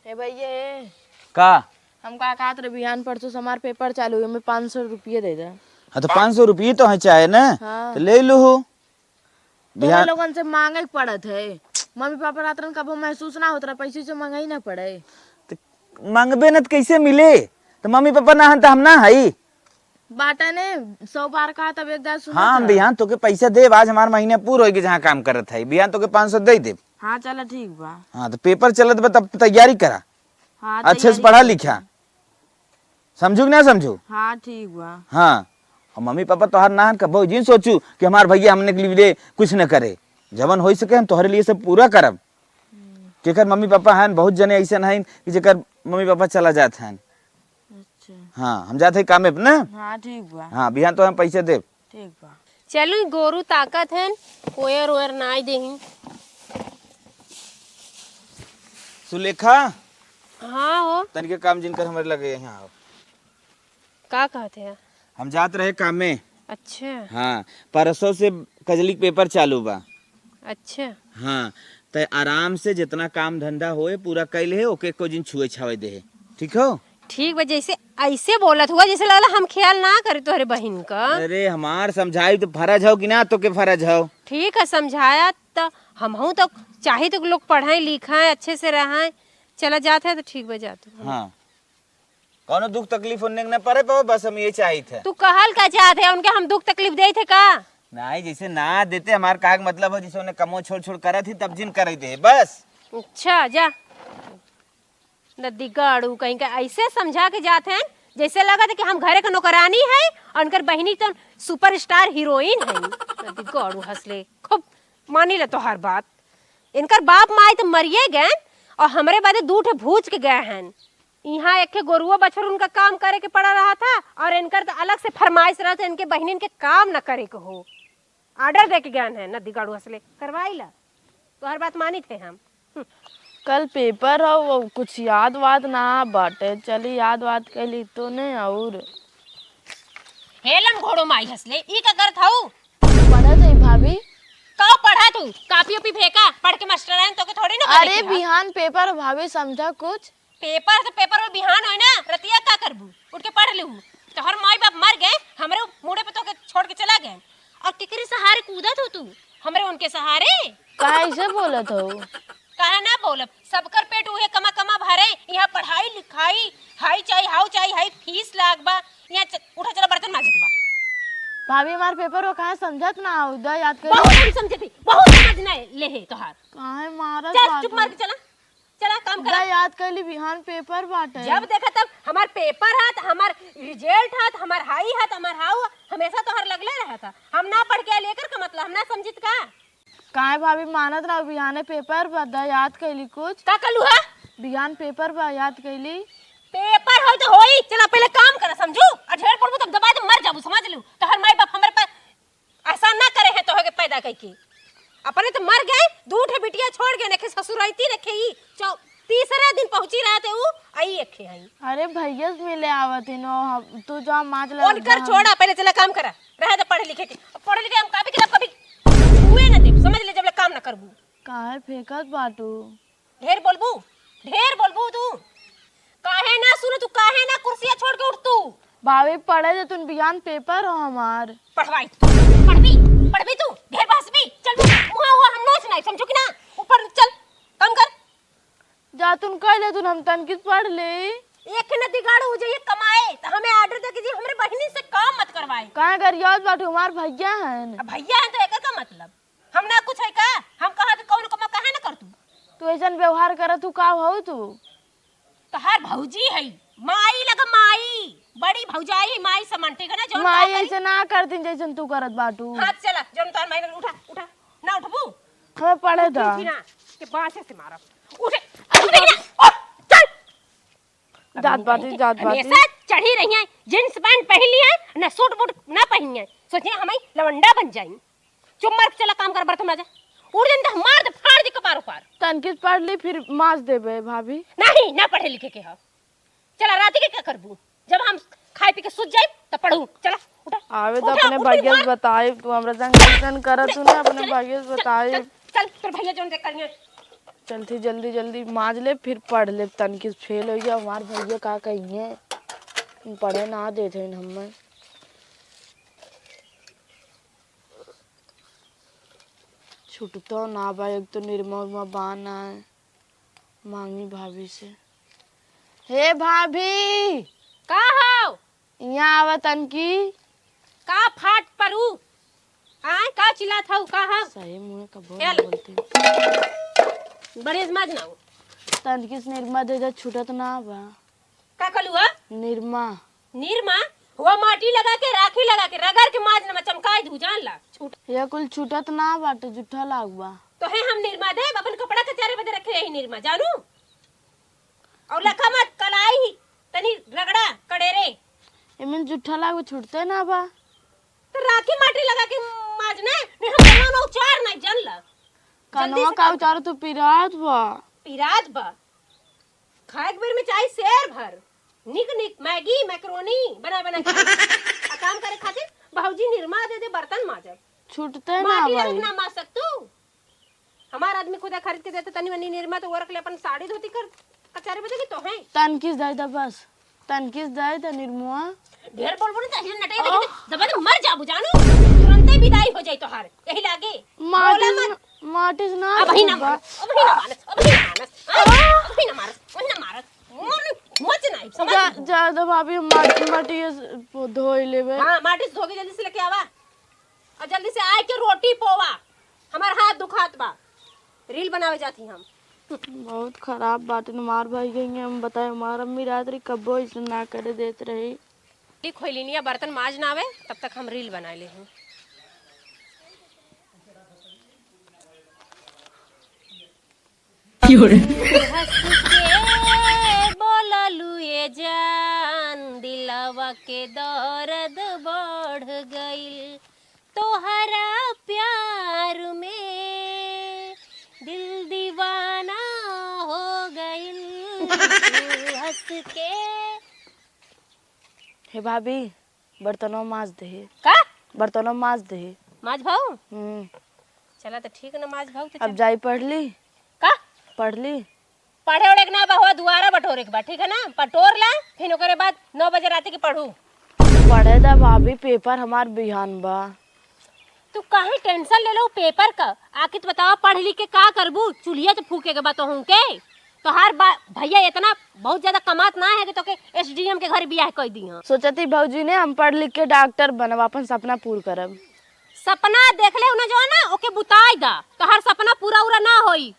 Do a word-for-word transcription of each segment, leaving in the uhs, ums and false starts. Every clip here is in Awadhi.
ए भैया, ए। का? हम का कहत रहे, बिहान परसों से हमार पेपर चालू है, हमें पाँच सौ रुपये दे दे। हाँ, तो पाँच सौ रुपये तो है चाहे ना, हाँ। तो ले लूहू। तोहरे बिहान लोगन से मांगे के पड़त है। मम्मी पापा रहत रहन, कबो महसूस ना होत रहा, पैसे से मांगे ही ना पड़े। तो मांगबे न तो कैसे मिले? तो मम्मी पापा ना हन तो हम ना हई। बाटा ने सौ बार कहा, तब एक दाँत सुनत हाँ, हम रहा। बिहान तोके पैसा देब, आज हमार महीना पूर होइगे जहाँ काम करत है, बिहान तोके पाँच सौ दे देब। हाँ, चला ठीक बा। हाँ, तो पेपर चलत बा, तब तैयारी करा। हाँ, अच्छे से तैयारी पढ़ा करत लिखा। हई। समझू कि ना समझू? हाँ, ठीक बा। हाँ, और मम्मी पापा तोहार नाहन, कबो जिन सोचू कि हमार भैया हमने के लिए कुछ न करे। जवन हो सके हम तोहरे लिए सब पूरा करब। हम्म। केकर मम्मी पापा हन, बहुत जने ऐसन हन कि जेकर मम्मी पापा चला जात हन। अच्छा। हाँ, हम जात है कामे पे ना। हाँ, ठीक बा। हाँ, बिहान तो हम पैसे देब। ठीक बा। चलू, गोरू ताकत हन, कोयर ओयर नाई देही। सुलेखा। हाँ हो। तनिके काम जिनकर हमरे लगे यहाँ आओ। का कहत है? हम जात रहे कामे। अच्छा। हाँ, परसों से कजली के पेपर चालू बा। अच्छा। हाँ, त आराम से जितना काम धंधा होए पूरा कैल है, ओके को जिन छुए छावे दे है, ठीक हो? ठीक बा, जैसे ऐसे बोलत हुआ जैसे लगला हम ख्याल ना करी तोहरे बहिन का। अरे हमार समझाई तो फर्ज हो कि ना, तो के फर्ज हो? ठीक है, समझाया तो हमहू तो चाही तो लोग पढ़ाई लिखाई अच्छे से रहाई। चला जात है तो ठीक बा, जात है। हाँ, कौनो दुख तकलीफ उनने के ना पड़े पाओ, बस हम ये चाहित है। तू कहल का चाहत है, उनके हम दुख तकलीफ देत है का? नहीं, जैसे ना देते हमार का मतलब हो, जैसे उन्हें कमो छोड़ छोड़ करत ही तब जिन करे दे बस। अच्छा, जा। नदी गाड़ू कहीं का ऐसे समझा के जात हैं, जैसे लगत है कि हम घरे के नौकरानी है और उनकर बहिनी तो सुपरस्टार हीरोइन है। नदी गाड़ू हंसले, खूब मानी ले तोहार बात। इनकर बाप माई तो मरिए गए और हमरे बदे दू ठे भूज के गए हैं। यहाँ एक ठे गोरुआ बछरुन का काम करे के पड़ा रहा था और इनकर तो अलग से फरमाइश रहा था, इनके बहिनिन के काम न करे के हो। ऑर्डर दे के गए हैं नदी गाड़ू हंसले, करवाई ला। तोहर बात मानित है हम। हम्म। कल पेपर हो, वो कुछ याद वाद ना बाटे। चली याद वाद कैली तो ने और। हेलन घोड़ो माई हंसले, ई का करत हऊ? पढ़त है भाभी। का पढ़ा तू? कापी उपी फेंका, पढ़ के मास्टर आयन तो के थोड़ी ना करे अरे के ह। बिहान पेपर भाभी, समझा कुछ। पेपर तो पेपर में बिहान होई ना, रतिया का करबू? उठ के पढ़ लेहू। तोहर माई बाप मर गए, हमरे मुड़े पे तोके छोड़ के चला गए। और केकरे सहारे कूदत हो तू? हमरे उनके सहारे? काहे ऐसे बोलत हो? काहे ना बोलब? सबकर पेट उहे कमा कमा भरे। यहाँ पढ़ाई लिखाई, हाई चाही, हाउ चाही, हाई फीस लाग बा। यहाँ च-, उठा चला बर्तन माजे के बा। भाभी, हमार पेपर वो काहे समझत ना हो? द याद कर। बहुत हम समझती, बहुत समझ ना ले है तोहार। काहे मारत चल, बात चुप हो? मार के चला। चला, काम करा। द याद कर ली, बिहान पेपर बाटे। जब देखा तब हमार पेपर है, त हमार रिजल्ट है, त हमार हाई है, त हमार हाउ, हमेशा तोहर लगले रहा था। हम ना पढ़ के आइल, एकर का मतलब, हम ना समझित का? काहे भाभी मानत रहो, बिहाने पेपर बा, द याद कैली कुछ। का कलू है? बिहान पेपर बा, याद कैली। पेपर होई तो होई, चला पहले काम करा, समझू? आ ढेर पढ़बू तब दबाई दे मर जाबू, समझ लू? तोहर माई बाप हमरे पर एहसान ना करे हैं तोहके पैदा कइके। अपने तो मर गए, दू ठे बिटिया छोड़ गए, नखे ससुरैती नखे ई। चौ-, तीसरे दिन पहुंची रहा थे ऊ, आई एक है। अरे भैया से मिले आवत ही नो, हम, तू जा माच लगा उनकर जा। छोड़ा, पहले चला काम करा। रहे तो पढ़े लिखे के। अब पढ़े लिखे हम कभी किताब कभी छुए ना देब, समझ ले, जब ले काम ना करबू। काहे फेंकत बाटू? ढेर बोलबू, ढेर बोलबू तू। काहे ना सुनू तू, काहे ना कुर्सिया छोड़ के उठ तू? भाभी, पढ़े दे तुन, बिहान पेपर हो हमार। पढ़वाई तू, पढ़बी, पढ़बी तू, ढेर बहसबी। चल, मुहा हुआ हम नोच नहीं, समझू कि ना? ऊपर चल, काम कर। जा तुन कह ले तुन, हम तनकी पढ़ ले। एक नदी गाड़ू हो जाइए कमाए, तो हमें ऑर्डर दे के जी, हमरे बहिनी से काम मत करवाए। काहे गरियात बाटू, हमार भैया हैं। अब भैया हैं तो एकर का मतलब? हम ना कुछ है का? हम कहा कि कौन कमा काहे ना कर तू? तू ऐसन व्यवहार करत तू का हो तू? तोहार भौजी है, माई लगा माई, बड़ी भौजाई माई समान, ठीक है ना? जौन माई बात करी ऐसे ना करतीन जैसन तू करत बाटू। हाथ चला, जौन तोहार माई लगा, उठा, उठा, ना उठबू? हमें पढ़े दा। उठी ना, के बांसे से मारब। उठे, उठे ना, उठ, चल। जात बाटी, जात बाटी। हमेशा चढ़ी रही हैं, जींस पैंट पहन ली हैं, ना सूट बूट ना पहनी हैं, सोचिए हमें लवंडा बन जाई। चुप मार के चला काम कर, बर्तन माजा। उठ दिन तो मार दे, फाड़ दे कपार उपार। तनकिस पढ़ ली, फिर माज देबे भाभी। नहीं, ना पढ़े लिखे के हो। चला रात के क्या करबू? जब हम खाए पी के सुत जाए तो पढ़ू। चला, उठा। आवे तो उठा, अपने उठ, भैया से मार। बताई, तू हमरा संग कैसन करत तू ना, अपने चल, भैया से चल, बताई। चल, चल, तोर भैया जौन देख करिए। चलती जल्दी जल्दी माज ले, फिर पढ़ ले, तनकी फेल होइ जाओ। हमार भैया का कहिए, पढ़े ना देत हैं हमें। छुटतो ना बा, एक तो निरमा उरमा बा ना, मांगी भाभी से। हे भाभी! का हो? यहाँ आवा तनकी। का फाट परू? आय, का चिल्लात हऊ? का हो? सही मुँह कबो चल। ना बोलती। बड़े माज ना हो। तनकी से निरमा दे दे, छूटत ना बा। का कलुआ? निरमा। निरमा? हुआ माटी लगा के, राखी लगा के, रगड़ के माज नमा, चमकाई दू, जान ला। छूट। ये कुल छूटत ना बाटे, जुट्ठा लाग बा। तो है हम निरमा देब, अपन कपड़ा कचारे बदे रखे यही निरमा, जानू? और लखा मत, कलाई ही तनी रगड़ा, कड़ेरे। एमन जुट्ठा लाग बा, छूटते ना बा। तो राखी माटी लगा के माज ना, नहीं हम कनवा ना उचार ना, जान ला। जल्दी कनवा से का काम कर। उचारो तो पिरात बा। पिरात बा। खाए के बेर में चाही शेर भर। निक निक मैगी, मैक्रोनी बना बना के खाई। आ काम करे खातिर भौजी निरमा दे दे, बर्तन माजब। छूटते ना माटी भाई। ना माज सकतू। हमार आदमी खुदा खरीद के देते तनी मनी निरमा, तो वो रख ले अपन साड़ी धोती कर कचारे बदे की तो है। तनकिस दे दे बस, तनकिस दे दे निरमुआ। ढेर बोलबो ना तो अहिने नटई देखी दबा दे, मर जाबू जानू। तुरंते विदाई हो जाई तोहार। यही लागे। माटी बोला मत। माटी से ना अब ही ना छूटबा। मारस, अब ही ना मारस, अब ही ना मारस, अब ही ना मारस, अब ही ना मारस। मोर मच नहीं, समझ जा, गई? जा दे भाभी, हम माटी, माटी ये स-, धोई लेबे। हाँ, माटी से धो के जल्दी से लेके आवा। और जल्दी से आए के रोटी पोवा, हमार हाथ दुखात बा, रील बनावे जाती हम। बहुत खराब बात है, मार भाई गई है, हम बताए, हमार अम्मी रात रही कब्बो ऐसे ना करे देत रही। ठीक होई लिनिया, बर्तन माज ना आवे, तब तक हम रील बना ले हूँ। क्यों रे? हंस के बोललू ये जान, दिलवा के दर्द बढ़ गइल तोहरा प्यार में, दिल दीवाना हो गइल तू हंस के। हे भाभी, बर्तनवा माज दे। का? बर्तनवा माज दे। माज भाऊ? हम्म। चला तो ठीक ना, माज भाऊ तो अब चल। जाई पढ़ ली। का? पढ़ ली। पढ़े उढ़े के ना बा, हुआ दुआरा बटोरे के बा, ठीक है ना? बटोर ला, फिर ओकरे बाद नौ बजे रात के पढ़ू। पढ़े दा भाभी, पेपर हमार बिहान बा। तू काहे टेंशन ले लो पेपर का? आखिर तू बतावा, पढ़ लिख के का करबू? चूल्हिया तो फूके के बा तोहू के। तोहार बा-, भैया इतना बहुत ज्यादा कमात ना है कि तोके एसडीएम के घर बियाह कर दी। सोचती भौजी ने हम पढ़ लिख के डॉक्टर बनब, अपन सपना पूर करब। सपना देख ले उन्हें जो है ना, ओके बुताई दा, तोहार सपना पूरा उरा ना होई।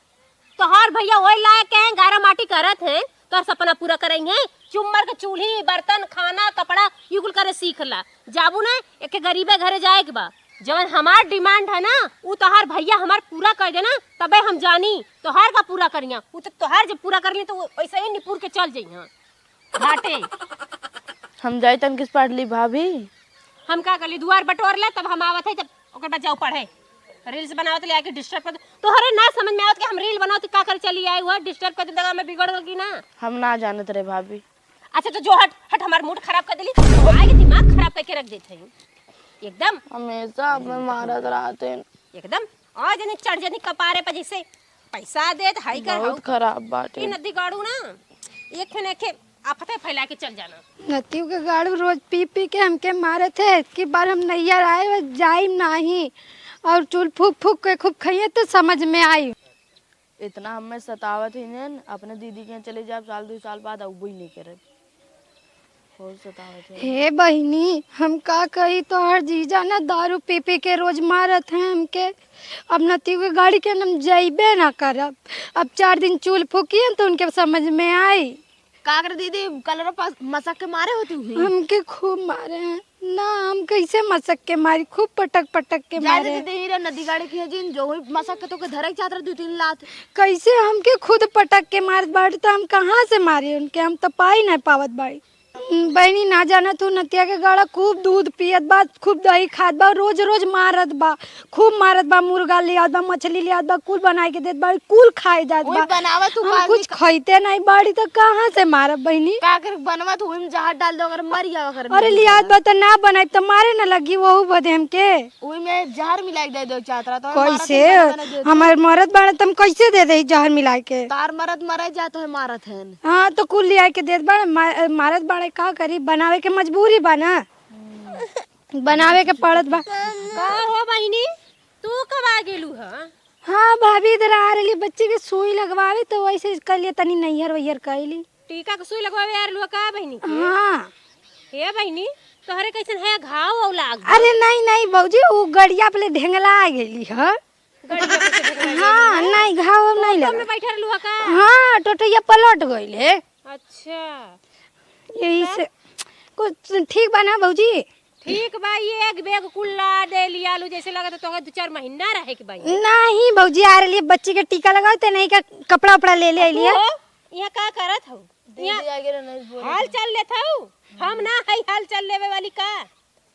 तोहार भैया ओए लायक हैं, गारा माटी करत हैं, तोहार सपना पूरा करई हैं। चुम्मर के चूल्ही, बर्तन, खाना, कपड़ा, यू कुल करे सीख ला। जाबू ना, एक गरीबे घरे जाए के बा। जवन हमार डिमांड है ना, उ तोहार भैया हमार पूरा कर देना, तबे हम जानी। तोहार का पूरा करिया? उ तो तोहार जब पूरा कर ली, तो वो वैसे ही निपुर के चल जइहाँ। घाटे। हम जाई तनकिस पढ़ ली भाभी। हम का कर ली, दुआर बटोर ले, तब हम आवत है, जब ओकर बाद जाओ पढ़े। रील्स बनावत ले आके डिस्टर्ब कर दे। तोहरे ना समझ में आवत कि हम रील बनावत का कर चली आई हुआ, डिस्टर्ब कर दे, में बिगड़ गल कि ना? हम ना जानत रहे भाभी। अच्छा तो जो हट, हट, हमार मूड खराब कर देली, आगे दिमाग खराब करके रख देत है एकदम। हमेशा हमें मारत रहते हैं। एकदम आ जनी चढ़ जनी कपारे पर, जैसे पैसा देत हाई कर बहुत हाउ। खराब बाटे। ई नदी गाड़ू ना, एक ठे ना एक ठे आफते फैला के चल जाना। नतियों के गाड़ू रोज पी पी के हमके मारत है। एक बार हम नैयर आए, बस जाइम नाही, और चूल फूक फूक के खूब खाइए तो समझ में आई। इतना हमें सतावत ही ने, अपने दीदी के यहाँ चले जाब, साल दो साल बाद अउबो ही नहीं करब। बहुत सतावत है। हे बहिनी, हम का कही, तोहर जीजा ना दारू पी पी के रोज मारत हैं हमके। अब नतियों के गाड़ी के हम जइबे ना करब। अब चार दिन चूल फूकिए तो उनके समझ में आई। का करे दीदी, कलर पास मसक के मारे होती हुई? हमके खूब मारे हैं। ना, हम कैसे मसक के मारी, खूब पटक पटक के जा मारे। दीदी, यही रह नदी गाड़ी की है जिन, जो हुई मसक के तो के धरे के चाहत रहे दो तीन लात। कैसे हमके खुद पटक के मारत बाड़ी, तो हम कहाँ से मारी उनके, हम तो पाई नहीं पावत बाड़ी। बहिनी, ना जाना तू, नतिया के गाड़ा खूब दूध पियत बा, खूब दही खात बा, रोज रोज मारत बा, खूब मारत बा, मुर्गा लियात बा, मछली लियात बा, कुल बनाए के देत बा, कुल खाए जात बा। बनावा तू हम कुछ खइते नहीं बाड़ी, तो कहाँ से मारब बहिनी? का कर बनवा तू, ओहिम जहर डाल दो, अगर मर जावा कर। अरे, लियात बा तो ना बनाई, तो मारे न लगी वहू बदे हमके। ओहिमे जहर मिलाइ के दे दो, चाहत रहा तो कैसे? हमार मरद बाड़े, तुम कैसे दे दे जहर मिलाइ के? तार मरद मरे जात है, मारत है। हाँ, तो कुल लिया के देत बाड़े, मा-, मारत बाड़े, का करी, बनावे के मजबूरी बा ना, बनावे के पड़त बा। का हो बहिनी, तू कब आ गेलू ह? हाँ भाभी, इधर आ रहली, बच्ची के सुई लगवावे, तो वैसे कह लिया तनी नैहर वैहर कैली। टीका के सुई लगवावे आ रहलू ह का बहिनी के? हाँ। हे बहिनी, तोहरे कैसन है घाव और लाग? अरे नहीं नहीं भौजी, वो गड़िया पे ले ढेंगला आ गेली ह। गड़िया पे से ढेंगला आ गेली ह? हाँ, नहीं घाव नहीं लगा। में बैठल रहलू ह का? हाँ, टोटोइया पलट गइल है। अच्छा। यही से कुछ ठीक बा ना भौजी? ठीक बा, ये एक बैग कुल ला दे लिया लू, जैसे लगत है तोहके दो चार महीना रहे के बा। नहीं भौजी, आ रहली बच्ची के टीका लगाओ, ते नहीं का कपड़ा उपड़ा ले ले लिया। यहाँ का करत हो? दीदी यहाँ आगे रहो, नहीं बोले। हाल चाल लेत हऊ? हम ना हई हाल चाल लेवे वाली का?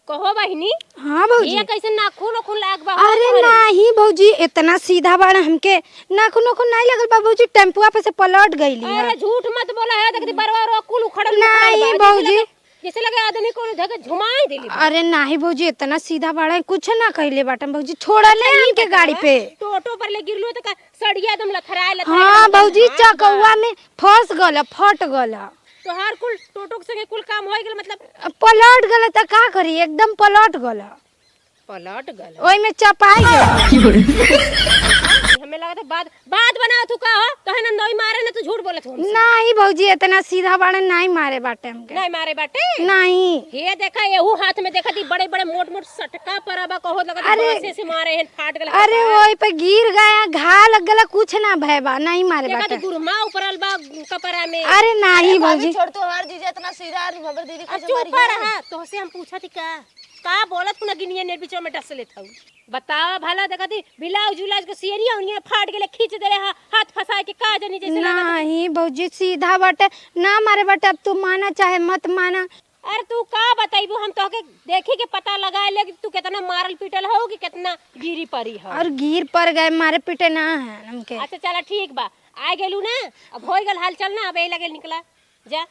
कहो बहिनी। हाँ भौजी। ये कैसे नाखून उखून लाग बा? अरे तोहरे? नहीं भौजी, इतना सीधा बाड़ा हमके। नाखून उखून नहीं लगल बा भौजी, टेम्पुआ पे से पलट गईली है। अरे झूठ मत बोला है, देख दी बरवा रो कुल उखड़ल निकलल नहीं बा। जैसे भौजी। लगे, जैसे लगे आदमी को धके झुमाई देली बा। अरे नहीं भौजी, इतना सीधा बाड़ा है, कुछ ना कहले बाटन भौजी, छोड़ा ले हमके गाड़ी पे। टोटो पर ले गिरलू तो का सड़िया एकदम लथराए, लथराए हाँ एकदम भौजी, झाँक बा। चकौआ में फंस गल, फट गल। तोहार कुल टोटो के संगे कुल काम होइ गेल, मतलब? पलट गल त का करी, एकदम पलट गल। पलट गल? ओई में चपाई गल। हमें लगा था बात, बात बनावत हूँ का हो? तोहे नंदोई मारे ना, तू झूठ बोलत हो हमसे। नहीं भौजी, इतना सीधा बाड़े नहीं मारे बाटे हमके। नहीं मारे बाटे? नहीं। हे देखा, एहू हाथ में देखा थी, बड़े बड़े मोट मोट सटका परा बा, कहो लगा अरे, बांसे से मारे हैं, फाट गल अरे कपार। ओई पे गिर गया, घा लग गला, कुछ ना भय बा, नहीं मारे देखा बाटे। थी गुरमा उपरल बा कपरा में। अरे नहीं अरे भौजी। छोड़, तोहार जीजा इतना सीधा आदमी, हमर दीदी अब कैसे चुप मारी है? रहा, तोहसे हम पूछा थी का? का बोलत हूँ ना गिनिया ने बीच में डस लेत हूँ। बतावा भला, देखा थी ब्लाउज उलाउज के सियरिया उनिया फाट गेले, खींच देले हा, हाथ फंसाए के का जानी जैसे लागत। नहीं भौजी, सीधा बाटे, ना मारे बाटे, अब तू माना चाहे मत माना। अरे तू का बतैबू, हम तोहके देखी के पता लगा ले कि तू कितना मारल पीटल हो कि कितना गिरी परी हो। और गिर पर गए, मारे पीटे ना है हमके। अच्छा चला ठीक बा, आ गेलू ना, अब हो गल हाल चल ना, अब ए लगे निकला जा।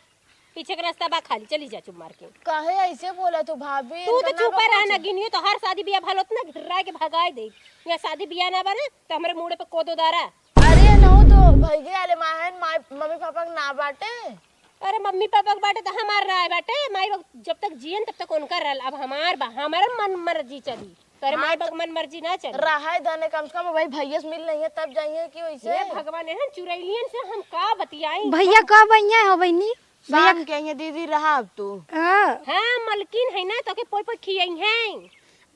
पीछे के रास्ता बा खाली, चली जा चुप मार के। काहे ऐसे बोला तू भाभी? तू तो इनका ना चुप रह ना, बकवास। गिनियो तो हर शादी बियाह भल होत ना, घिर्रा के भगाए दे। यहाँ शादी बियाह ना बा ना, तो हमरे मुड़े पे कोदो दारा। अरे नहु तो भैया आले माहन, माय, मम्मी पापा के ना बाटे। अरे मम्मी पापा के बाटे तो हमार ना बाटे, माई बाप जब तक जियन तब तक उनका रहल, अब हमार बा, हमार मन मर्जी चली। तोरे माई बाप मन मर्जी ना चली। रहाय दने, कम से कम भाई भैया से मिल नहीं है तब जाइए कि वैसे। हे भगवान, एहन चुरैलियन से हम का बतियाई? भैया कब अइहे हो बहिनी? भैया शाम के अइहे दीदी, रहा अब तू। हाँ। हाँ, मलकिन है ना, तोके पोई पोई खियाई हैं।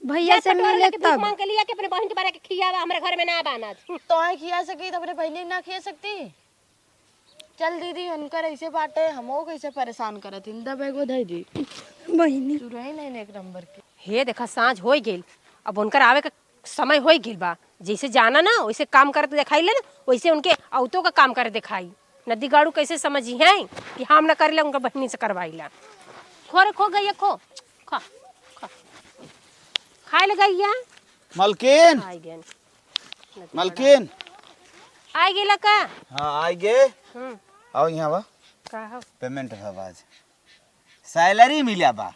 भैया जा से कटोरा मिले लेके भीख तब। मांग के लिया के अपने बहिन के बारे के खियावा, हमरे घर में ना बानत। तोहे खिया सकी तो अपने बहिनी ना खिया सकती? चल दीदी, उनकर ऐसे बाटे, हमहू कैसे परेशान करत हिन। दब एगो धई दी। बहिनी। तू रही नहीं एक नंबर के। हे देखा, साँझ होइ गइल, अब उनकर आवे के समय होइ गइल बा। जैसे जाना ना, वैसे काम करत देखाई ले ना, वैसे उनके औतो का काम करे देखाई। नदी गाड़ू कैसे समझी हैं कि हम ना करेला, उनका बहिनी से करवाईला। खो रे, खो गइया, खो, खा, खा। खाए ले गइया। मलकिन। आई गए। मलकिन। आई गेला का? हाँ, आई गे। हम्म। आओ यहाँ बा। का हो? पेमेंट है आज। सैलरी मिला बा।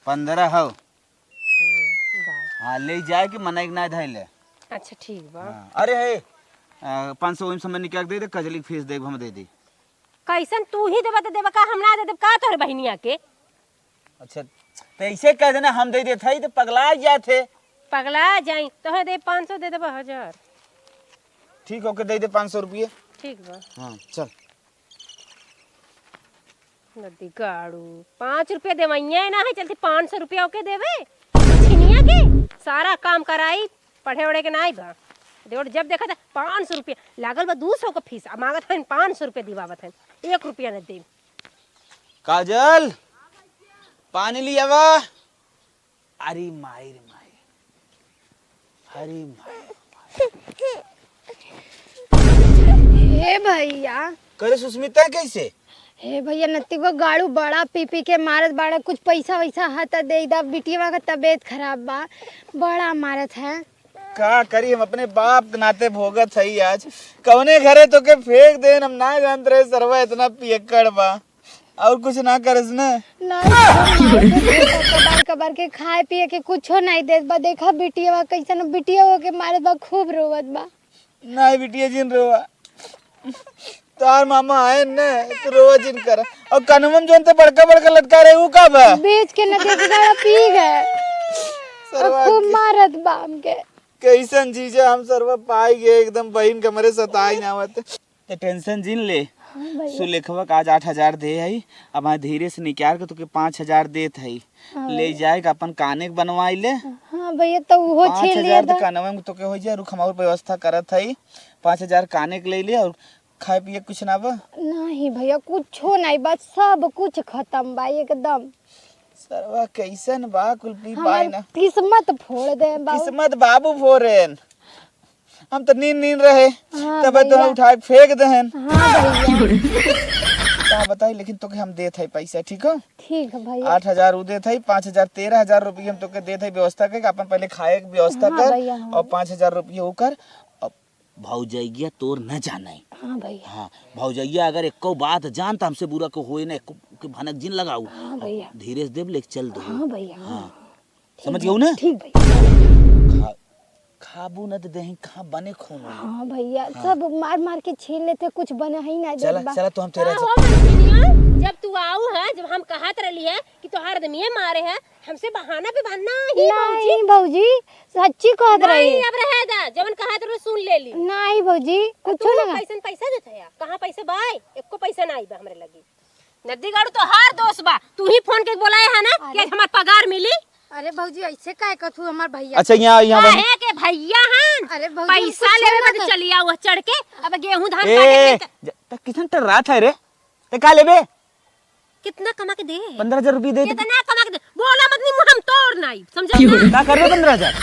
पन्द्रह हो। हम्म, बा। हाँ, ले जाए के मनाई के ना धैले। अच्छा, ठीक बा। हाँ, अरे हे, अ, पाँच सौ ओहिम समय निकाल के दे दे, कजली के फीस देब हम दे दी। कैसन तू ही देबा तो देबा का, हम ना दे देब का तोहरे बहिनिया के? अच्छा, तो ऐसे कह देना, हम दे देत हई, तो पगला जात है। पगला जाई, तोहे दे पाँच सौ, दे देबा हजार। ठीक, ओके, दे दे पाँच सौ रुपये। ठीक बा। हाँ, चल। नदी गाड़ू, पाँच रुपये देवैया ना है, चलती पाँच सौ रुपया ओके देवे। छिनिया के सारा काम कराई, पढ़े ओढ़े के नाई बा। देवर जब देखा था पाँच सौ रुपया, लागल बा दू सौ का फीस, आ मांगत हन पाँच सौ रुपया दिवावत हन, एक रुपया न दे। काजल, पानी ले आवा। अरे माई रे माई, अरे माई। हे भैया, करे सुस्मिता, कैसे? हे भैया, नत्ती को गाड़ू बड़ा पी पी के मारत बाड़ा। कुछ पैसा वैसा है त दे दा, बिटिया का तबीयत खराब बा, बड़ा मारत है। का करी, हम अपने बाप के नाते भोगत हई आज। कौने घरे तोके फेंक देन, हम ना जानत रहे सरवा इतना पियक्कड़ बा। और कुछ ना करस न? नहीं, कबार कबार के खाए पिए के कुछो नहीं देत बा। देखा बिटिया कैसन, बिटिया के मारत बा, खूब रोवत बा। नहीं बिटिया जिन रोवा, तार मामा आए न, तो रोवा जिन करा। और कनवा में जोन ते बड़का बड़का लटका रहे, ऊ का बा? बेच के न दे के गाड़ा पी गए। सरवा और खूब के मारत बा हमके। कैसन जीजा हम सरवा पाई गए, एकदम बहिन के हमरे सताई ना आवत। ते टेंशन जिन ले। हाँ भैया। सुलेखवा का आज आठ हजार दे हई, अब हाँ धीरे से निकाल के तोके पाँच हजार देत हई। हाँ ले भैया। जाए के अपन काने के बनवाई ले। हाँ भैया, तो उहो पाँच हजार छीन लिया तो था। कानवा में तोके हो जाए, रुक हम और व्यवस्था करत हई। पाँच हजार काने के ले ले और खाए पिए कुछ ना बा? नहीं भैया, कुछो नहीं बा, सब कुछ खत्म बा एकदम। सरवा कैसन बा, कुल पी हमार पाए ना। किस्मत फोड़ दे बाबू। किस्मत बाबू फोरेन। हम तो नींद नींद रहे, हाँ तबे तो भैया। उठा के फेंक देहन। हाँ भैया। का बताई, लेकिन तोके हम देत है पैसा, ठीक हो? ठीक है भैया। आठ हजार उ देत है, पाँच हजार, तेरह हजार रुपये हम तोके देत है व्यवस्था के, अपन पहले खाए के व्यवस्था हाँ कर, भैया, हाँ। और पाँच हजार रुपये उ कर। अब भौजैया तोर न जाने। हाँ भैया। हाँ, भौजैया अगर एको बात जान त हमसे बुरा को होए ना, एको के भनक जिन लगाऊ। हाँ भैया। धीरे से देब, लेके चल दो। हाँ भैया, हाँ। हाँ। समझ गऊ ना? ठीक भैया। खा, खाबू न त देही कहाँ बने खून होई। हाँ भैया, हाँ। सब मार मार के छीन लेते, कुछ बना ही ना चला, देत बा। चला तो हम तेरा का हो मलकिनिया, जब तू आऊ है, जब हम कहत रहली है कि तोहार आदमी मारे है, हमसे बहाना पे बहाना ही नहीं भौजी। भौजी, सच्ची कहत नहीं, रही। अब रहे दा, जवन कहत रहो सुन लेली। नहीं भौजी, अब कुछ तू ना। कैसन पैसा देत है? कहाँ पैसा बा? एको पैसा ना आई बा हमरे लगी। नद्दी गाड़ू तोहार दोस्त बा, तू ही फोन के बोलाए है ना कि अरे। आज हमार पगार मिली। अरे भौजी, ऐसे काहे कहत हू हमार भैया? अच्छा, यहाँ, यहाँ बन- काहे के भैया हन? अरे भौजी, हम पैसा कुछ लेवे ना बदे कर- चली आऊ चढ़ के, अब गेहूं धान ए, काटे के ज-, त किसन टर्रात है रे? ते का लेबे? कितना कमा के दे? पन्द्रह हजार रुपये दे। कितना कमा के दे? बोला मत, नी मुंह हम तोड़ नाई, समझा ना? का करबे पन्द्रह हजार?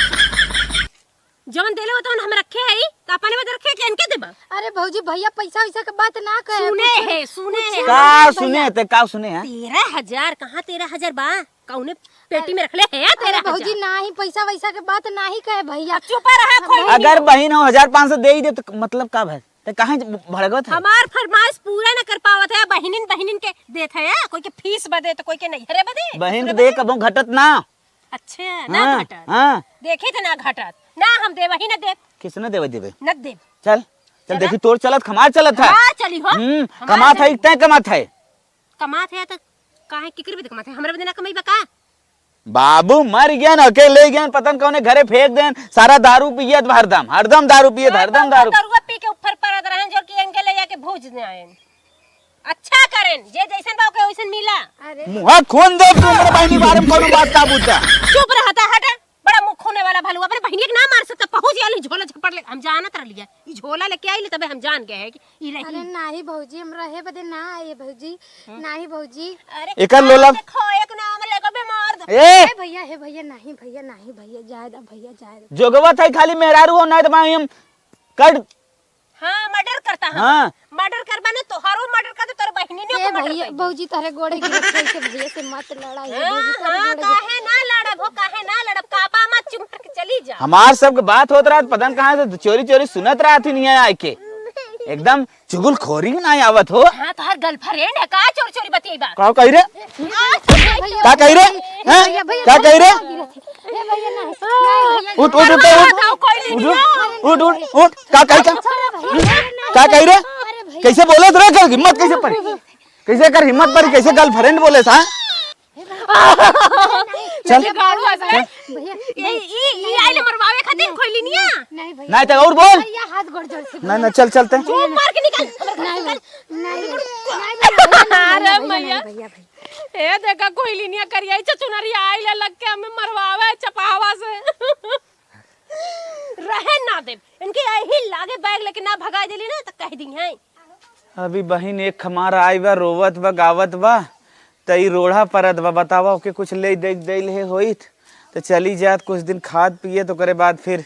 जवन देले हो तवन हम रखे हई, त अपने में रखे के इनके देबा? अरे भौजी, भैया पैसा वैसा के बात ना कहे, सुने कुछ, है, सुने कुछ है। ना का भैया। सुने? ते का सुने है? तेरह हजार? कहाँ तेरह हजार बा? कौने पेटी में रखले है अरे तेरह हजार? भौजी, नाही, पैसा वैसा के बात नाही कहे भैया। अब चुप रहा, खोई अगर नहीं। बहिन हो हजार पाँच सौ दे ही दे तो मतलब का भय? ते काहे भड़कत है? हमार फरमाइश पूरा न कर पावत है, बहिनिन, बहिनिन के देत है, कोई के फीस बदे तो कोई के नैहरे बदे। बहिन के दे कबो घटत ना। अच्छा, ना हाँ, घटत। हाँ। देखे थे ना घटत। ना हम देब ही ना देब। किसने देवे देबे? न देब। चल, चल चला। देखी तोर चलत, हमार चलत है। हाँ, चली हो। हम्म, हमार कमात है, चली। तय कमात है। कमात है तो काहे केकरे बदे कमात है? हमरे बदे ना कमाई बा का? बाबू मर गया ना, अकेले गया, पता न कौने घरे फेंक देन, सारा दारू पियत हरदम, हरदम दारू पियत, हाँ, हरदम तो दारू। दरुआ पी के ऊपर परत रहन, जो कि इनके ले जाके भूज दे आयन। अच्छा करेन, जे जैसन बा ओके वैसन मिला। अरे। मुहा खोन दे तू, हमरे बहिनी बारे में कौनो बात का बूझा? चुप रहता, हटा। बड़ा मुंह खोने वाला भालू, अपने बहिनी के ना मार सकता, पहुंच आली झोला झपट ले, हम जानत रहलिए, ई झोला लेके आइले तबे हम जान गए हैं कि ई रही। अरे नाही भौजी, हम रहे बदे ना आए भौजी, हाँ। नाही भौजी। अरे एकर लोला। देखो, एक नाम लेके बीमार दे। ए! ए भैया, हे भैया, नाही भैया, नाही भैया, जाए दा भैया, जाए दा। जोगवा था खाली मेहरारू हो, ना तो भाई हम कट हाँ, मर्डर करता हम। हाँ। मर्डर करबा ना, तोहरो मर्डर कर दे, तोर बहिनी ने ए को मर्डर भैया, कर दे। भौजी, तोहरे गोड़े गिरत है, इसे भैया से मत लड़ा, ये हाँ, भौजी, तोहरे हाँ, गोड़े गिरत काहे ना लड़ब हो, काहे ना लड़ब, काबा मत, चुप करके चली जा। हमार सबके बात होत रहत, पता न कहाँ से चोरी चोरी सुनत रहत ही नहीं आए के। एकदम चुगलखोरी ना आवत हो। हाँ, तोहर गर्लफ्रेंड है का, चोरी चोरी बतियाई बा? का कही रे? भैया, का कही रे? भैया, हैं? भैया, भैया, का कही रे? भैया, भैया, नहीं, नहीं, भैया, उठ, उठ, उठ, उठ, उठ। बताओ, कोई नहीं उठ, दिया। उठ, उठ, उठ। का कही का? छोड़ो भैया, का कही रे? अरे भैया। कैसे बोले रे, कर हिम्मत कैसे पड़ी? कैसे कर हिम्मत पड़ी? कैसे गर्लफ्रेंड बोले था? चल। ये गाड़ू हंस रहे। भैया, ये, ये, ये आइले मरवावे खातिर खोइली निया। नहीं भैया। नहीं तो और बोल। भैया, हाथ गोड़ जोड़ से ना, ना, चल, चलते। चुप मार के निकल। नहीं भैया, नहीं भैया, नहीं भैया, अरे भैया, भैया। नहीं भैया, भैया। ए, देखा, कोइलिनिया करिया, ई चचुनरिया आइल है, लग के हमें मरवावे चपावा से। रहे ना देब। इनके यही लागे बैग लेके ना भगा देली ना, तो कह दी हैं। अभी बहिन एक हमार आई बा, रोवत बा, गावत बा, त ई रोड़ा परत बा, बतावा, ओके कुछ ले दे, दे ले होइत, त चली जात, कुछ दिन खात पिए, तो ओकरे बाद फिर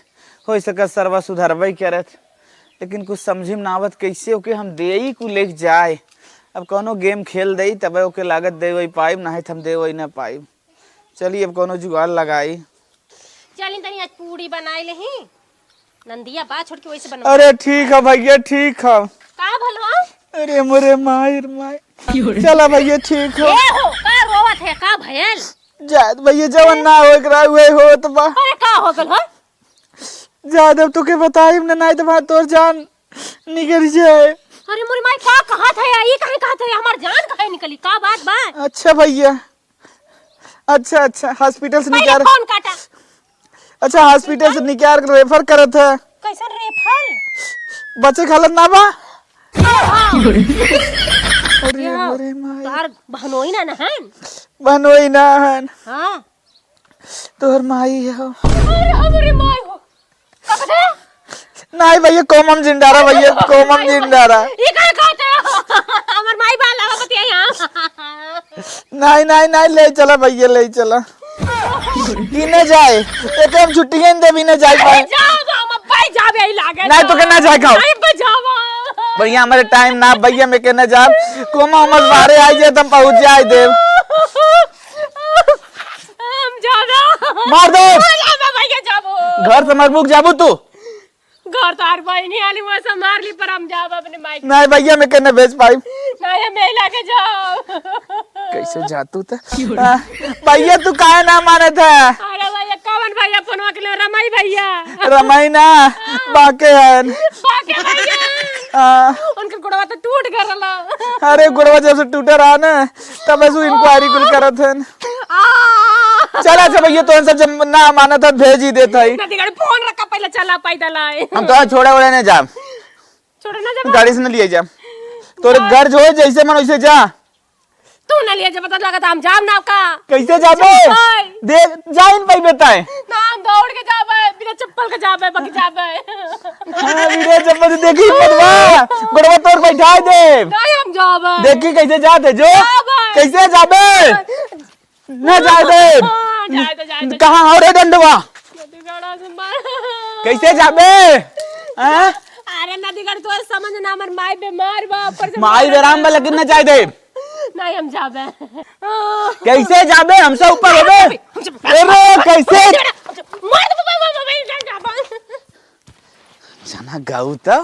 हो सकत सरवा सुधरबे करत। लेकिन कुछ समझी में ना आवत, कैसे ओके हम देई कुल लेके जाए। अब कौनो गेम खेल देई, तबे ओके लागत दे वही पाइब, नाहीं त हम दे वही ना पाइब। चली, अब कौनो जुगाड़ लगाई। चली, तनी आज पूड़ी बनाई लेही। नंदिया बा, छोड़ के वैसे बनवा। अरे ठीक है भैया, ठीक है। का भल हो? अरे मोरे माई रे माई। चला भैया, ठीक हो। ए हो, का रोवत है, का भयल? जात भैया, जवन ना होए के रहा, उहे होत बा। अरे का हो गल हो? जात अब तोके बताइब ना, नाहीं त भाई तोर जान निकल जाए। अरे मोरे माई, का कहत है? ई काहे कहत है? हमार जान काहे निकली? का बात बा? अच्छा भैया, अच्छा, अच्छा, हॉस्पिटल से पहले निकाल। फोन काटा। अच्छा, हॉस्पिटल से निकाल के रेफर करत है। कैसन रेफर? बचे के हालत ना बा। हाँ। अरे, या, अरे माई। तोहार बहनोई ना, ना हन? बहनोई ना हन। हाँ। तोहर माई हो। अरे, हमरे माई हो। का कहते? नाहीं भैया, कोमम जिंडारा भैया, कोमम जिंडारा। ये का कहते हो? हमर माई बाल आवा बतिया यहाँ। नाहीं, नाहीं, नाहीं, ले चला भैया, ले चला। ई ना जाए, एके हम छुट्टी नहीं देब, ई ना जाए पाए। जाओ, हम अब्बे जाबे, यही लागे। नाहीं, तो के ना जाए खाओ। नाहीं, अब्बे जाओ। भैया, हमारे टाइम ना, भैया, मैं के ना जाब। कोमा हमर बारे आई जाए, तो हम पहुँच जाए देब। हम जाना। मार दे। अरे, बाबा, ये जाबो। घर से मरबू के जाबू तू? घर तो हर बहिनी आली, वहाँ से मार ली, पर हम जाब अपने माई के। नहीं भैया, मैं के ना भेज पाई। नहीं, हम यही लागे जाओ। कैसे जा तू त? आ, भैया, तू काहे ना मानत है? अरे भैया, कौन भैया? फोनवा के लिए रमाई भैया। रमाई ना, हाँ। बाके हन। बाके भैया। हाँ। उनके गोड़वा तो टूट गया रहला। अरे, गोड़वा जब से टूटे रहा ना, तब से इंक्वायरी कुल करत हन। आ। चला, अच्छा भैया, तो हम सब जब ना मानत हन, भेज ही देत हई। नदीगढ़ फोन रखा, पहले चला पैदल आए। हम तो छोड़े ओड़े नहीं जाब। छोड़े ना जाब। गाड़ी से न लिए जाब। तोरे घर जो है, जैसे मन वैसे जा। तू न लिए जाब, पता लगा था हम जाब ना का। कैसे जाबे? चल भाई। दे, जाइन पाई बेटा। ना, हम दौड़ के जाबे, बिना चप्पल के जाबे, बाकी जाबे। हाँ, बिना चप्पल से देखी हिम्मत बा। गोड़वा तोर बैठा दे। नहीं, हम जाबे। देखी कैसे जाते जो। जाबे। कैसे जाबे? ना जाए दे। हाँ, जाए दे, जाए दे। कहाँ हो रे डंडवा? नदीगढ़ा से मार। कैसे जाबे? हाँ? अरे नदीगढ़, तोर समझ ना, हमर माई बीमार बा, ऊपर से माई मार बेराम बा, लेकिन ना जाए दे। नहीं, हम जाबे। कैसे जाबे? हमसे ऊपर होबे? हमसे अरे, कैसे? मार दे, बाबा, बाबा, बाबा, जाबे। जना गाऊ तो,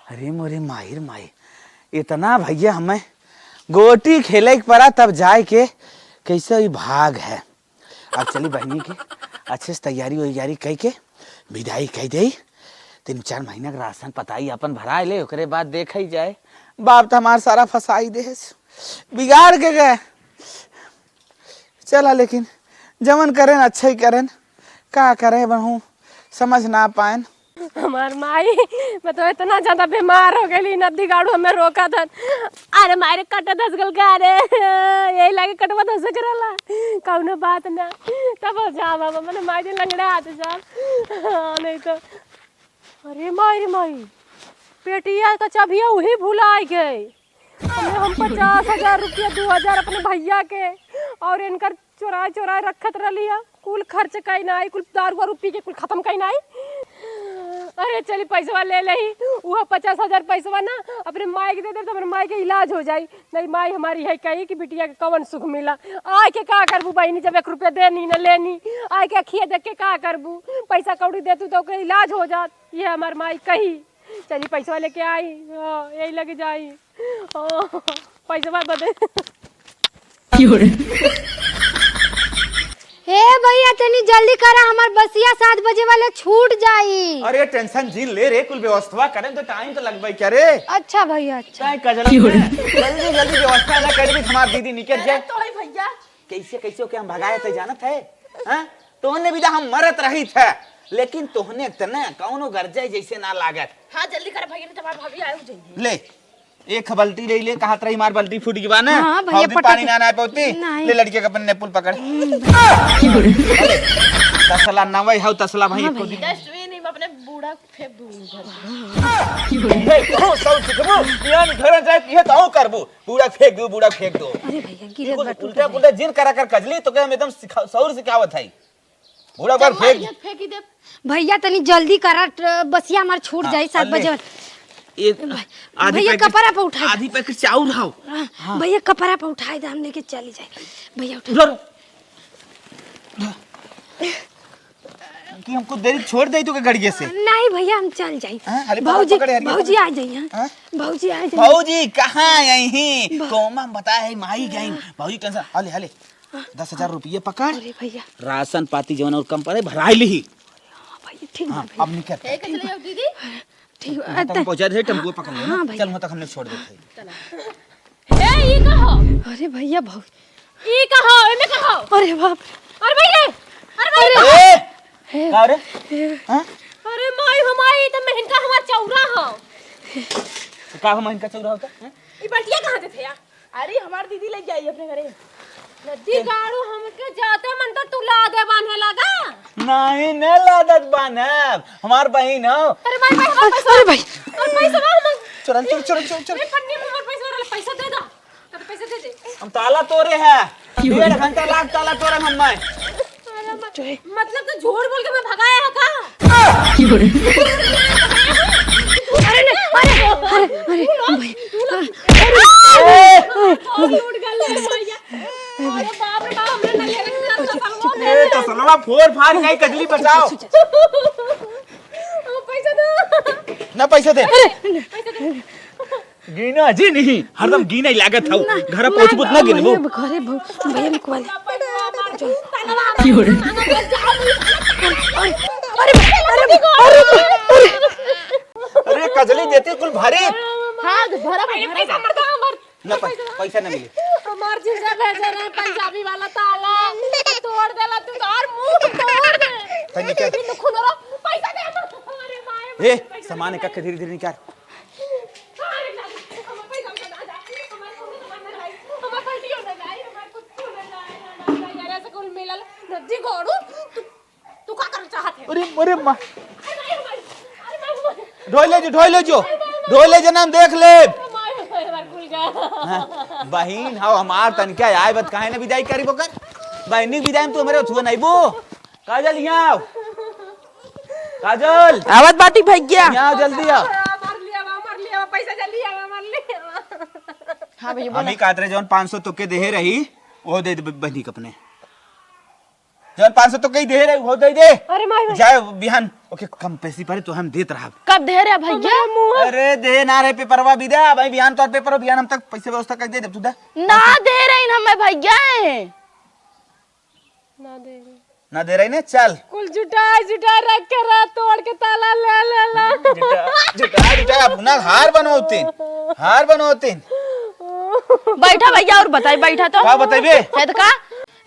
अरे मोरे माहिर माई, इतना भैया हमें गोटी खेले के पड़ा, तब जाए के कैसे ही भाग है। अब चली बहिनी के अच्छे से तैयारी वैयारी कई के विदाई कई देई। तीन चार महीना के राशन पताई अपन भराए ले, ओकरे बाद देखई जाए। बाप तो हमार सारा फंसाई देस, बिगाड़ के गए। चला, लेकिन जवन करेन अच्छा ही करेन, का करें, बहू समझ ना पाएन। हमार माई, मैं तो इतना ज्यादा बीमार हो गई, नदी गाड़ू हमें रोका था। अरे मारे कटे धस गल का रे, यही लागे कटवा धस करला, कौनो बात ना। तब हो जा बाबा, मैंने माई जी लंगड़ा हाथ जा, हाँ, नहीं तो। अरे माई रे माई, पेटिया का चाबिया वही भुलाई गए। हमें हम पचास हजार रुपया, दो हजार अपने भैया के और इनकर चोराए चोराए रखत रहली है। कुल खर्च कई ना आई, कुल दारू वारू पी के कुल खत्म कई ना आई। अरे चली पैसवा ले लेही, उहो पचास हजार पैसवा ना अपने माई के दे दे तो अपने माई के इलाज हो जाई। नहीं माई हमारी है कही कि बिटिया के कवन सुख मिला। आए के का करबू बहिनी, जब एक रुपया देनी न लेनी, आए के अखिया देख के का करबू? पैसा कौड़ी देतू तो ओके इलाज हो जात। ये हमार माई कही। चली पैसवा लेके आई, हाँ, यही लगे जाई। हाँ, पैसवा बदे। क्यों रे? हे भैया, तनी जल्दी करा, हमार बसिया सात बजे वाले छूट जाई। अरे टेंशन जिन ले रे, कुल व्यवस्था करे तो टाइम तो लगबे क्या रे? अच्छा भैया, अच्छा। काहे कजल क्यों रे? जल्दी जल्दी व्यवस्था ना कर भी हमार दीदी निकल जाए। तो है भैया। कैसे कैसे ओके हम भगाए थे जानत है? हाँ? तोहने भी हम मरत रही थे, लेकिन तोहने तने कौनो गरजे जैसे ना लागत। हाँ, जल्दी कर भैया, नहीं तो हमार भाभी आए हो जाएंगे। ले, एक बाल्टी ले ले, कहा तरह हमार बाल्टी फूट गई बा ना। हाँ, भैया, हौदी पटक पानी ना ना पौती। नहीं। ले लड़के का अपन नेपुल पकड़। हम्म। ले, तसला नवई हौ, तसला भाई हाँ, एको भैया। दिन। डस्टबिन में अपने बूढ़ा फेंक दूंगी। ए, तू सब सीखबू, यानी घर जाए, ये तो करबू। बूढ़ा फेंक दो, बूढ़ा फेंक दो। अरे भैया, गिरत बा, टूट उल्टा जाए। पुल्टा जिन करा कर कजली, तो क्या हम एकदम सिखा-, सौर सिखावत है। बूढ़ा पर चल, फेंक। मारियत फेंकी दे। भैया, तनी जल्दी करा, ट-, बसिया हमार छूट हाँ, जाई सात बजे। ये भाई, आधी भैया, packet, कपड़ा पे उठा दे। आधी packet चाउर हाव। हाँ, हाँ। भैया, कपड़ा पे उठाए दे, हम लेके चली जाए। भैया, उठा। रुक। कि हमको देरी छोड़ दे तू के गड़िए से। नहीं भैया, हम चल जाई। हाँ, हाले पकड़, भौजी, पकड़ यार, ये भौजी पकड़। आ जाई, हाँ? हाँ? भौजी आ जाई। भौजी कहाँ आई ही? भौ- कोमा में बताए है, माई गई। भौजी tension, हाले, हाले। दस हजार रुपये पकड़। अरे भैया। राशन पाती जवन और कम पड़े, भराई ली। हाँ भैया, ठीक हाँ, बा भैया। अब निकल। ए, कैसे ले जाओ दीदी? ठीक बा, तब त-, पहुँचा दे, टेम्पो पकड़ ले ना। हाँ भैया। चल, वहाँ तक हमने छोड़ देते हैं। चला। ए, ई का हो? अरे भैया, भौ- ई का हो? एमे का हो? अरे बाप। अरे भैया, अरे भैया। ए! ए! का रे? ए! हाँ? अरे माई हो माई, त मेहनका हमार चौरा हो। तो का हो मेहनका चौरा होता? हैं? ई बल्टिया कहाँ से थे यार? अरे, हमार दीदी लेके आई अपने घरे। नदी गाड़ू, हमके जाते मन तो तू ला दे बांधे लगा। नहीं, नहीं लादत बांधब। हमार बहिन हो। अरे भाई, भाई, हमार पैसा। अरे भाई। हमार पैसा बा, हम चोरन, चोर, चोर, चोर, चोर। ए, पन्नी में हमार पैसा रहल, पैसा दे दा। अरे पैसा दे दे। हम ताला तोरे है। डेढ़ घंटा लाग ताला तोरे हम मैं। अरे म-, मतलब तो झूठ बोल के मैं भगाया है का? अरे नहीं, अरे, अरे, अरे, भाई, अरे, अरे, अरे, अरे, अरे, बाप रे बाप, हमने नलिया के किनारे तसलवा ए, तसलवा फोड़ फाड़ के कजली बचाओ। पैसा दो। ना पैसा दे। पैसा दो। गीना जी नहीं, हरदम गीना ही लागत हौ। ना, घर ना, पहुँचबू त ना गिनबू। भैया, घरे भौ-, भैया लिखवा ले। की हो रे? अरे, अरे, अरे, अरे, अरे। अरे, कजली देती कुल भारी। हाँ, भरा, भरा। ना पै-, पैसा ना मिले। हमार जीजा भेजे रहे पंजाबी वाला ताला, तोड़ देला तू, तोर मुंह तोड़ दे। तनी क्या? पैसा दे। अरे माय, ए, पैसा सामान दे। एक एक धीरे धीरे निकाल। नदी गोड़ू, तू, तू का करल चाहत है? अरे, अरे माँ। ढोई ले जो, ढोई ले जो। ढोई ले जो, नाम देख ले। हाँ, बहिन, हाउ हमार तनिका आए बत काहे ना विदाई करी बोकर? बहिनी विदाई में तू हमरे छुआ नहीं बो। काजल, यहाँ आओ। काजल। आवत बाटी भैया। यहाँ आओ, जल्दी आओ। मार लिया, मार लिया, पैसा जल्दी आवा, मार लिया। हाँ भैया, बोला। हम ही कहत रहे, जौन पाँच सौ तोके देहे रही, वो दे दे ब-, बहिनी के अपने। जौन पाँच सौ तोके देहे रही, वो दे दे। अरे माई, माई। जाए बिहान, ओके, कम पैसे पड़े तो हम देत रहब। कब देहे रहे भैया? अरे दे ना रहे पेपरवा भी दे, भाई बिहान तोर पेपर हो, बिहान हम तक पैसे व्यवस्था कर दे देब, तू दे। ना दे रही ना मैं भैया। ना दे रही। ना दे रही ने, चल। कुल जुटाए, जुटाए रख के रह, तोड़ के ताला ले, ले, ले। जुटा, जुटा, जुटा, अपना हार बनोतिन, हार बनोतिन। बैठा भैया, और बताई, बैठा तो। का बताइबे? है तो का?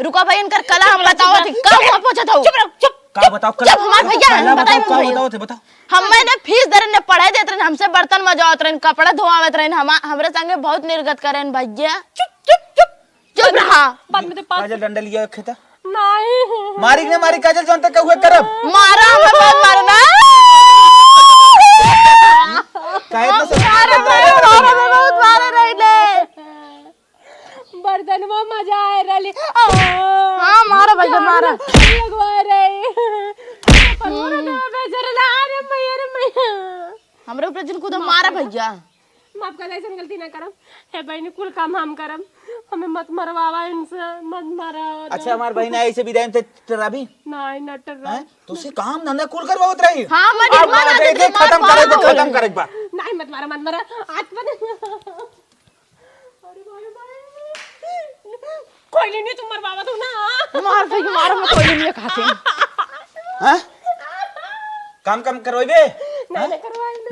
रुका भाई, इनकर कला हम बताओ थी। का हुआ पूछत हो? चुप रहो, चुप, का चुप, बताओ, चुप, कला, हमार भैया, कला बताई बताओ, का भैया। बताओ थे, बताओ। हम मैंने फीस दे रहे, पढ़ाई देत रहे, हमसे बर्तन मजवावत रहे, कपड़ा धोआवत रहे, हम, हमरे संगे बहुत निर्गत करें भैया। चुप, चुप, चुप। चुप रहा। बाद में तो पाँच काजल डंडा लिया खेता। नहीं। मारी के ना मारी काजल, जौन तक हुए करब। मारा, हमें बहुत मारो ना। काहे इतना सब मारे, मारे, मारे, मारे, बहुत मारे रही ने। बर्तन में मजा आए रहली। हाँ, मारो भैया, मारो। लगवा रही। पर वो ना बेचारा ना, अरे मैया, अरे मैया। हमरे ऊपर जिन कूदो, मारा भैया। माफ कर दे, ऐसन गलती ना करम। हे बहिनी, कुल काम हम करम, हमें मत मरवावा इनसे, मत मारा। अच्छा, हमार बहिन आई से विदाई में ते टराबी? नहीं, ना टर्रा। हैं? तो उसे काम धंधा कुल करवावत रही? हाँ, मत अब मारा, मारा दे, दे, खत्म करे, तो खत्म करे एक बार। नहीं, मत मारा, मत मारा। आज मत। अरे भाई, भाई। कोई नहीं, तुम मरवावा दो ना। मार सही, मारो, मैं कोई नहीं खाते। हैं? काम, काम करवाइबे? नहीं, नहीं,